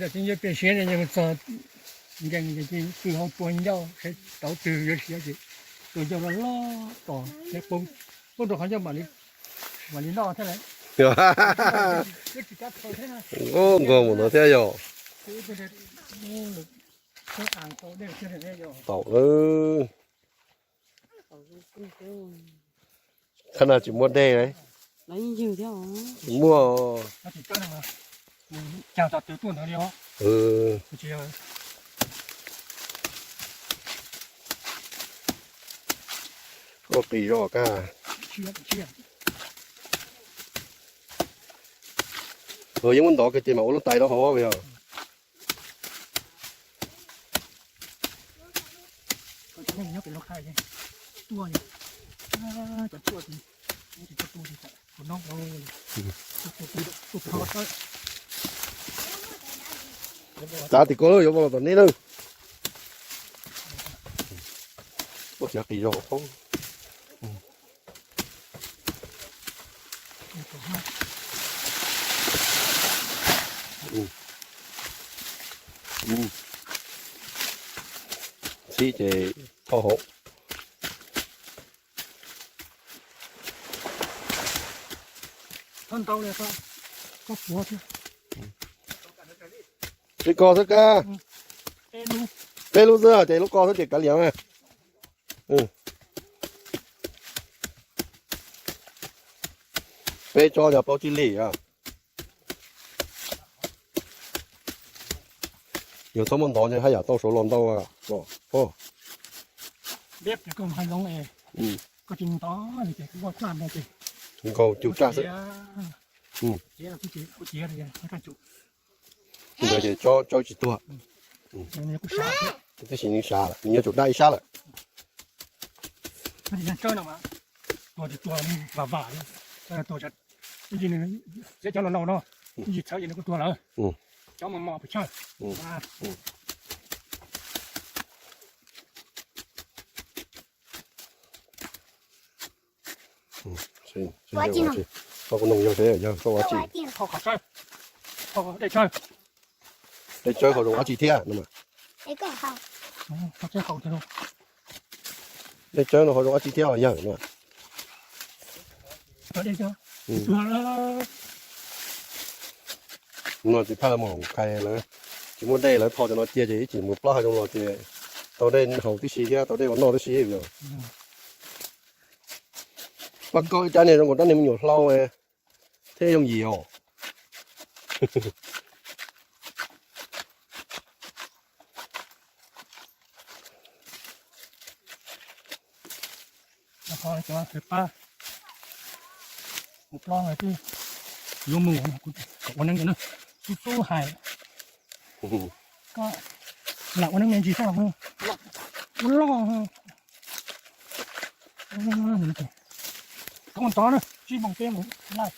Yog tib ncuab pej siab ne, yog txog nkees ces pw hauv tua ncauj, saib tau twg yuav siav ces tua ncauj loj loj tos saib poob, poob rau qhov ncauj mam li noj thiab lawm. Nquag mus ntawd thiab yog. Tau, qhov no tsis muaj dej, tsis muaj. Koj qis zog kag. Yeej muab ntov kiag ces mam ua lub tais rau hauv yog. Txav tim ko lawm, yuav vau los tom nej lawm. Ua tsav qis zog poob. Txhib ces thauj hauv. Tsis ko xwb kab. Peb lub xwb ces lub ko xwb ces kav liam. Peb tsob yog plaub tsib lim. Yog txhob muab ntov haj yam tau saud los ntau. Nkaus cug tsaj xwb. Ntawd ces tsob tsis tuag. Tab sis nws sab lawm, nws yuav tsum daj ib sab lawm. Cov no no no, tsis txhawv ces nws kuj tuag lawm. Cov mos mos pes tsawg. Koj kuv noog yog seb yog tsob ua tsi. Dej tsawg, dej tsawg ho zoo ua tsi thiab no. Dej tsawg no ho zoo ua tsi thiab yawg no. No ces phaj mus qhia lawv, tsis muaj dej lawv tho cov no cia ces ib chim mus plob hav zoov los ces tau dej haus tib si thiab tau dej ua noj tib si. Paj Kaub ib rab niag zoo nkaus rab niag me nyuam hlau thiab yooj yim os. Ho cov pab mus plob twb yuav mus, kom ua neeb na, xub xub hais. Koj lam ua neeb me ntsis xwb, ua loj. Koj ua ntov na, tsib moos peb mus laj.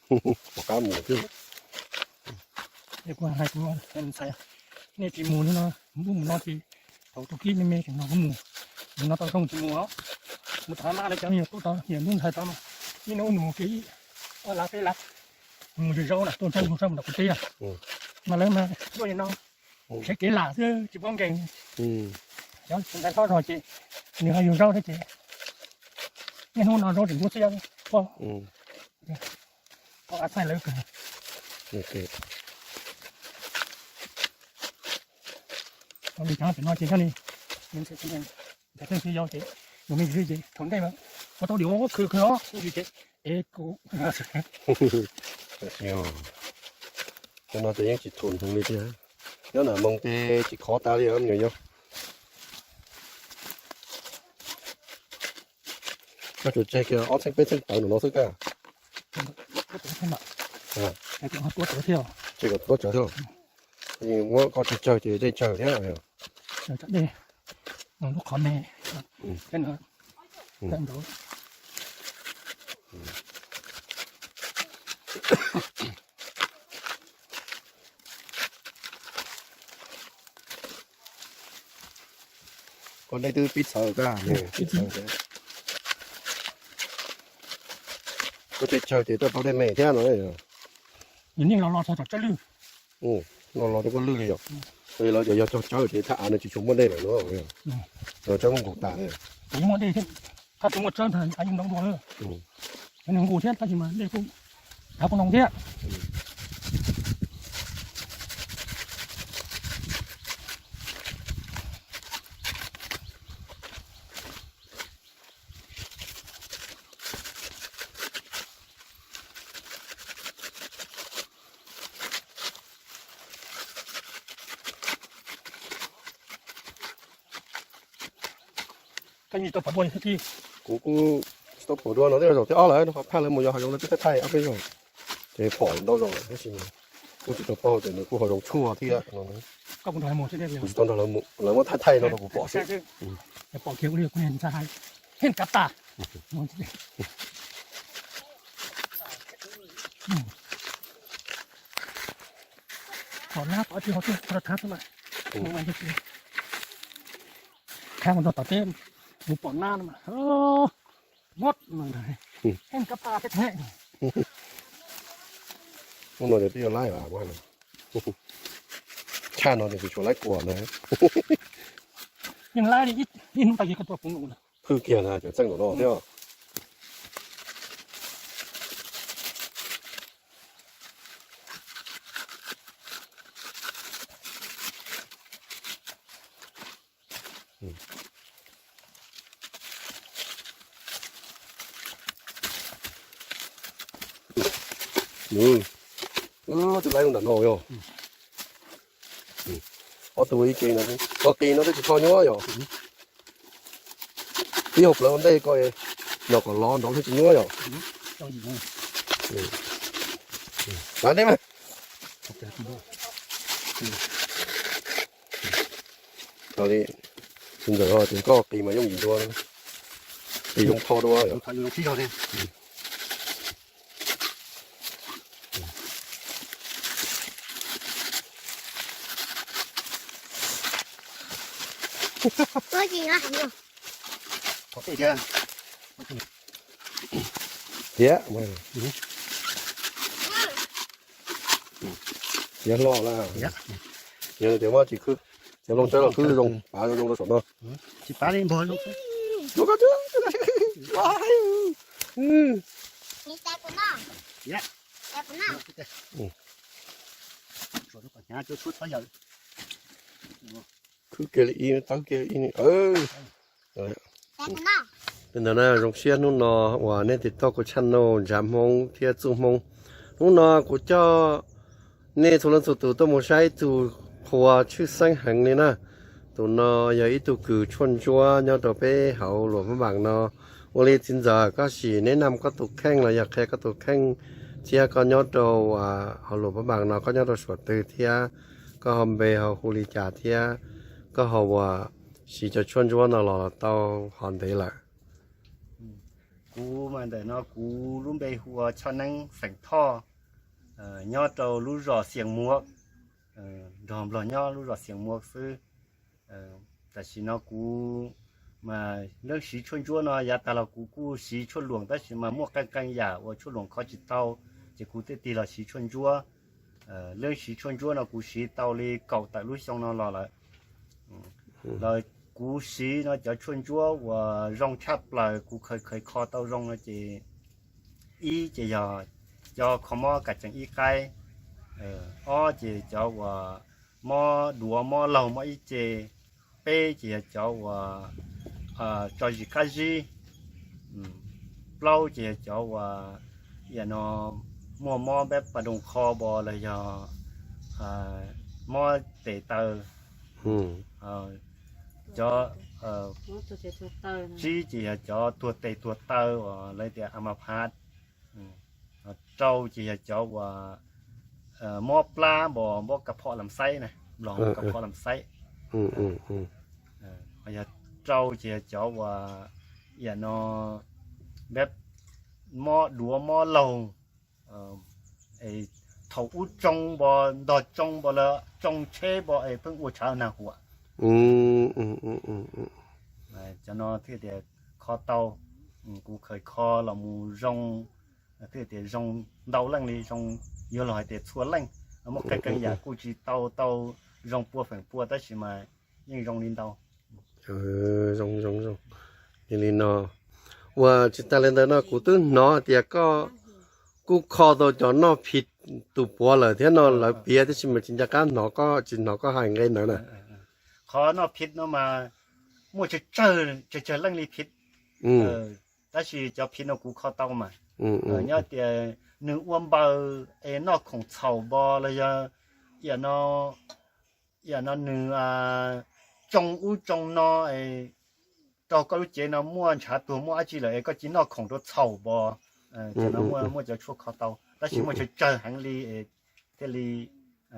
Pom qab mus xwb. Es kuv hais kuv ntxhais, nej tsis mus li no, mus ub mus no ces thaum tus kib me me tseem no kuv mus, mus no tau zoo tsis mus os. Mus tom mab lawv cov me nyuam tub tod, niam ntub ntxhais tod mas ib hnub mus kev ib ob lav peb lav, mus zog zaub na, tuaj ntshai mus sab mus nram kuv teb na. Mas lawv mas tuaj li no, seb kev lam xwb tsis paub nkees. Cov ntxhais hlob zog ces nws ho yug zaub thiab ces niaj hnub no zaub tseem ntub xwb. Poj, poj ab txhaij lawv kawg. Li cov pem no ces nyob li, ntawm tej xwb yau ces yus me ntsis xwb ces thaum ntej mas ua tau diam khwv khwv os, me ntsis ces es kuv Cov no ces yeej tsis thum nthwv li tiag. Nyob nram moos ces tsis khov tas li me nyuam yaus. Koj tsuas tseg kiag ob txheej peb txheej tawv nram no xwb kab. Tseg kom tuab tsawv thiab. Muab koj tsawg tsawg ces dej tsawg thiab. Lub qhov me. Koj dej twb pib txhawv kab. Pib txhawv. Ua tsev tsawg ces tau tau dej me thiab no. Nws niaj los los txog tom tsawb lwj. Los los rau koj lwj li yom. Lawv cov yog cog tsawb ces thaj av no tsis tshua muaj dej lawm no. Los tsawb muaj nqus tas. Ces yeej muaj dej thiab, thaj tsis muaj tsawb ntag av yeej ntau dua lawm. Nws nqus thiab tab sis mas dej kuj, av kuj noo thiab. Kuv kuj tsis tau pom dua no, tej zaum thib ob lawm, qhov phaj lawv mus yos hav zoov lawv twb thaij thaij ob peb zaug, ces pom ntau zaus lawm tab sis kuj tsis tau paub tias nws kuj hav zoov tshuaj thiab no. Kuv tsis tau nrog lawv mus, lawv muab thaij thaij no rau kuv pom xwb. Tom nab tom tsis ho tuaj rau thab xwb mas. Thab mus nrog tom teb mus pom nab no mas. Mot no, heej kab pa thiab thiab. Hnub no twb yuav laib, tshaj no ces tsis tshua laib kua na. Yeej laib li, ib hnub tag kis koj tuaj kuv nus. Hwj kiag na, cov txeej tom no thiab. Tus laib ntawm no yog ob tug ib ke no, qos qis no twb tsis tho nyuaj yom. Ib hauv plawv ua ntej ko, no kom lov nrov thiaj tsis nyuaj yom. Li, tsis ntxawm ces koj qis mas yooj yim dua, qis zoo tho dua yom. Tiag, tiag hlo na. Yog tias muab tsis khwb, cov loo tsawb los khwb zoo, pav zoo zoo rau saum no. Tsis pav li npog zoo. Khwb kiag li ib, tawb kiag li ib. Li ntawd na, zoo siab hnub no uas nej tiv toj kuv channel Ntsav Hmoob thiab Txuj Hmoob. Hnub no kuv coj nej txhua leej txhua tus tuaj mus saib ib tug qhua tshwj xeeb heev li na. Tus no yog ib tug kws tshuaj ntsuab nyob rau peb hauv Luam Phab Npaas no. Ua li txiv ntxawm, koj sim neb nam koj tus kheej los yog qhia koj tus kheej thiab koj nyob rau hauv Luam Phab Npaas no, koj nyob rau suav twg thiab koj ho npe ho hu li cas thiab koj ho uas siv cov tshuaj ntsuab no los tau ho ntev lawm? Kuv mas ntawm no kuv lub npe hu ua Choj Neeb xeem Thoj, nyob rau lub zos Xias Muas, nrog nplog nyob lub zos Xias Muas xwb. Tam sim no kuv mas leej siv tshuaj ntsuab no yav tag los kuv kuj siv tshuaj luam tab sis mas muaj qee qee yam uas tshuaj luam kho tsis tau, ces kuv thiaj tig los siv tshuaj ntsuab. Leej siv tshuaj ntsuab no kuv siv tau li kaum tawm lub xyoo no los lawm. Los kuv siv no cov tshuaj ntsuab uas zoo tshaj plaws kuv khaws khaws kho tau zoo no ces ib ces yog cov kho mob kas tsees ib qaib, ob ces cov uas mob duav mob laug mob ib ce, peb ces yog cov uas tso zis qab zib, plaub ces yog cov uas no muaj mob npab pas doos kho npo los yog mob tes taw, cov tsib ces yog cov tuag tes tuag taw uas lawv tias a ma phav, rau ces yog cov uas mob plab npo, mob kas phom lam xaib na, los kas phom lam xaib, yog rau ces yog cov uas no mob duav mob laug, thaum ub tsoo npo, ntog tsoo npo lawm, tsoo tsheb npo es pheej ua tshav nag huam. Cov no thiaj tias kho tau, kuv khaws kho los mus zoo, Twb tias zoo ntau leej li, zoo yuav luag hais tias txhua leej, muaj qee qee yam kuj tsis tau tau zoo pua feem pua tab sis mas yeej zoo li ntau. Zoo zoo zoo. Yog li no, ua tsis tas li ntawd no kuv twb hnov tias koj kuj kho tau cov noj phiv tus puav lawm thiab no, lawv piav tab sis mas tsis nco qab hnov koj, tsis hnov koj hais nqe ntawd na. Qhov noj phiv no mas muaj tsawg tsawg tsawg leej li phiv, tab sis cov phiv no kuv kho tau mas. Nyob tias nws ua npaws es noj khoom txhaum npo los yog ib yam no nws tsoo ub tsoo no, rau koj lub cev no muaj ntshav tuag muaj dab tsi lawm es koj cia li noj khoom rau txhaum npo. Ces no muaj cov tshuaj kho tau tab sis muaj tsawg tsawg heev li thiaj li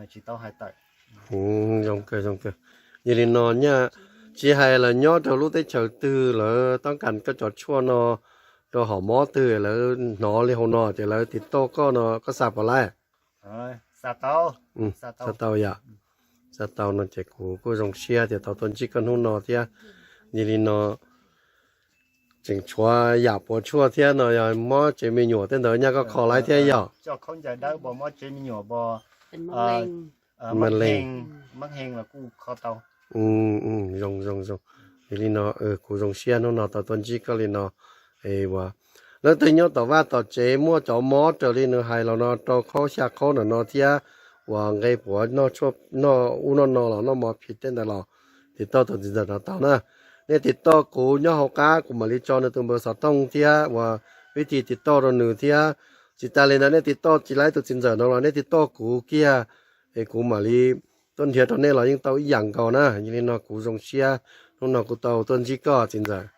tsis tau hais tawm. Zoo kawg, zoo kawg. Yog li no nyaj tsis hais lawv nyob rau lub teb chaws twg lawv toob kas koj cov tshuaj no rau hom mob twg lawv hnov li hauv no ces lawv tiv toj koj no koj xa puas laib? Xa tau yom. Xa tau no ces kuv kuj zoo siab tias tau tuaj ntsib koj hnub no thiab. Yog li no tseem tshuav yam puav tshuaj thiab no yog mob tsev me nyuam tej ntawd nyaj koj kho laib thiab yog? Zoo zoo zoo. Yog li no kuv zoo siab hnub no tau tuaj ntsib koj li no. Ua leej twg nyob tom vaj tom tsev muaj cov mob raws li nws hais los no rau khaub xya khaub ntawm no thiab uas nqe puav noj ub noj no los noj mov phiv tej ntawd los tiv toj tus txiv ntxawm no tau na. Nej tiv toj kuv nyob hauv qab kuv mam li tso nws tus npawb xov tooj thiab uas vib thi tiv toj rau nws thiab. Tsis tas li ntawd nej tiv toj tsis laib tus txiv ntxawm no los nej tiv toj kuv kiag es kuv mam li tuaj nrhiav rau nej los yeej tau ib yam nkaus na. Yog li no kuv zoo siab hnub no kuv tau tuaj ntsib koj txiv ntxawm.